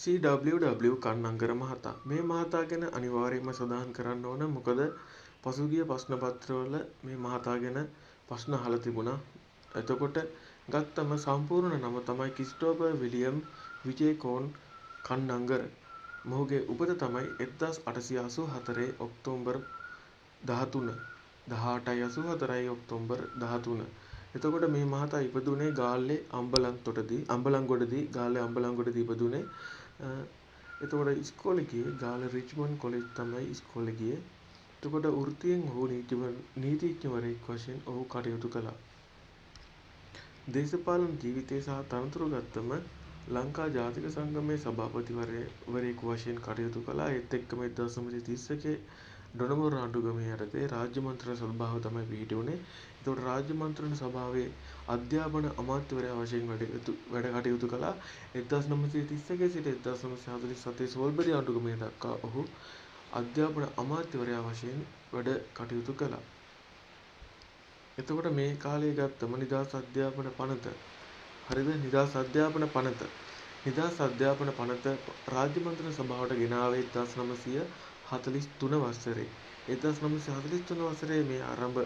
CWW Kannangara මහතා. මේ මහතා ගැන අනිවාර්යයෙන්ම සඳහන් කරන්න ඕන, මොකද පසුගිය ප්‍රශ්න පත්‍රවල මේ මහතා ගැන ප්‍රශ්න අහලා තිබුණා. එතකොට ගත්තම සම්පූර්ණ නම තමයි ක්‍රිස්ටෝෆර් විලියම් විජේකෝන් කන්නංගර. මොහුගේ උපත තමයි 1884 ඔක්තෝබර් 13. 1884යි ඔක්තෝබර් 13. එතකොට මේ මහතා ඉපදුනේ ගාල්ලේ අම්බලන්තොටදී, අම්බලන්ගොඩදී, ගාල්ලේ අම්බලන්ගොඩදී ඉපදුනේ. එතකොට ඉස්කෝලේ ගියේ ගාල්ල රිච්මන්ඩ් කොලෙජ් තමයි ඉස්කෝලේ ගියේ. එතකොට වෘත්තියෙන් ඔහු නීතිඥවරයෙක් වශයෙන් ඔහු කටයුතු කළා. දේශපාලන ජීවිතය සහ තනතුරු ගත්තම ලංකා ජාතික සංගමයේ සභාපතිවරයෙකු වශයෙන් කටයුතු කළා. ඒත් එක්කම 1931 ඩොනමොර ආණ්ඩුක්‍රමය යටතේ රාජ්‍ය මන්ත්‍රණ සභාව තමයි පිහිටි වුණේ. එතකොට රාජ්‍ය මන්ත්‍රණ සභාවේ අධ්‍යාපන අමාත්‍යවරයා වශයෙන් වැඩ කටයුතු කළා. 1931 සිට 1947 සෝල්බරි ආණ්ඩුක්‍රමය දක්වා ඔහු අධ්‍යාපන අමාත්‍යවරයා වශයෙන් වැඩ කටයුතු කළා. එතකොට මේ කාලය ගත්තම නිදහස් අධ්‍යාපන පනත, හරිද? නිදහස් අධ්‍යාපන පනත. නිදහස් අධ්‍යාපන පනත රාජ්‍ය මන්ත්‍රණ සභාවට ගෙන ආවේ 1943 වසරේ. 1943 වසරේ මේ ආරම්භ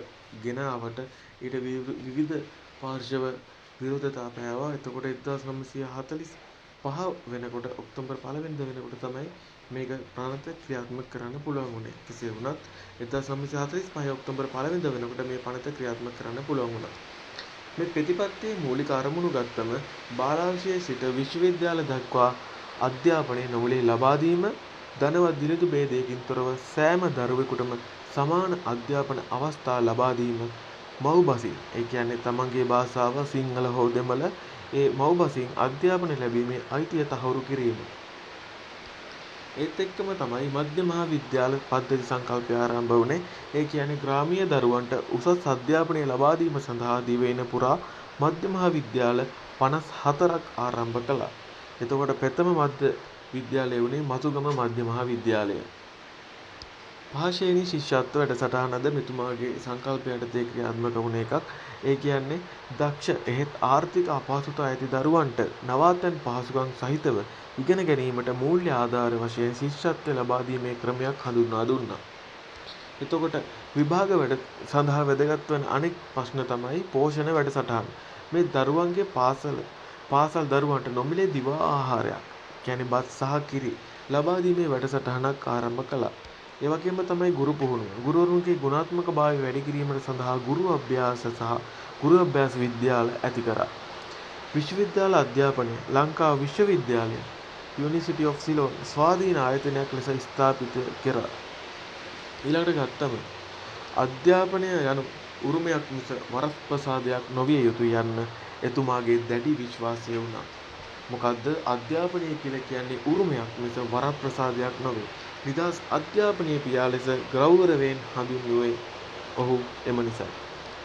ගෙන ආවට ඊට විවිධ පාර්ශව විරෝධතා පෑවා. එතකොට 1945 වෙනකොට ඔක්තෝබර් පළවෙනිදා වෙනකොට තමයි මේක පනත ක්‍රියාත්මක කරන්න පුළුවන් වුණේ. කෙසේ වුණත් 1945 ඔක්තෝබර් පළවෙනිදා වෙනකොට මේ පනත ක්‍රියාත්මක කරන්න පුළුවන් වුණා. මේ ප්‍රතිපත්තියේ මූලික අරමුණු ගත්තම බාලාංශයේ සිට විශ්වවිද්‍යාල දක්වා අධ්‍යාපනය නොමිලේ ලබා දීම, ධනවත් දිළිඳු භේදයකින් තොරව සෑම දරුවෙකුටම සමාන අධ්‍යාපන අවස්ථා ලබා දීම, මව් බසින්, ඒ කියන්නේ තමන්ගේ භාෂාව සිංහල හෝ දෙමළ, ඒ මව් බසින් අධ්‍යාපනය ලැබීමේ අයිතිය තහවුරු කිරීම. ඒත් එක්කම තමයි මධ්‍ය මහා විද්‍යාල පද්ධති සංකල්පය ආරම්භ වුණේ. ඒ කියන්නේ ග්‍රාමීය දරුවන්ට උසස් අධ්‍යාපනය ලබා දීම සඳහා දිවයින පුරා මධ්‍ය මහා විද්‍යාල 54ක් ආරම්භ කළා. එතකොට ප්‍රථම මධ්‍ය විද්‍යාලය වුණේ මතුගම මධ්‍ය මහා විද්‍යාලය. පහ ශ්‍රේණී ශිෂ්‍යත්ව වැඩසටහනද මෙතුමාගේ සංකල්ප යටතේ ක්‍රියාත්මක වුණ එකක්. ඒ කියන්නේ දක්ෂ එහෙත් ආර්ථික අපහසුතා ඇති දරුවන්ට නවාතැන් පහසුකම් සහිතව ඉගෙන ගැනීමට මූල්‍ය ආධාර වශයෙන් ශිෂ්‍යත්වය ලබා දීමේ ක්‍රමයක් හඳුන්වා දුන්නා. එතකොට විභාග වැඩ සඳහා වැදගත් වන අනෙක් ප්‍රශ්න තමයි පෝෂණ වැඩසටහන. මේ දරුවන්ගේ පාසල් දරුවන්ට නොමිලේ දිවා ආහාරයක්, කියන්නේ බත් සහ කිරි ලබා දීමේ වැඩසටහනක් ආරම්භ කළා. ඒ වගේම තමයි ගුරු පුහුණුව. ගුරුවරුන්ගේ ගුණාත්මක භාවය වැඩි කිරීමට සඳහා ගුරු අභ්‍යාස සහ ගුරු අභ්‍යාස විද්‍යාල ඇති කරා. විශ්වවිද්‍යාල අධ්‍යාපනය ලංකා විශ්වවිද්‍යාලය University of Ceylon ස්වාධීන ආයතනයක් ලෙස ස්ථාපිත කෙරා. ඊළඟට ගත්තම අධ්‍යාපනය යනු උරුමයක් මිස වරප්‍රසාදයක් නොවිය යුතුය යන්න එතුමාගේ දැඩි විශ්වාසය වුණා. මොකද්ද අධ්‍යාපනය කියලා කියන්නේ? උරුමයක් මිස වරප්‍රසාදයක් නොවේ. නිදහස් අධ්‍යාපනයේ පියා ලෙස ගෞරවයෙන් හඳුන්වුවේ ඔහු එම නිසයි.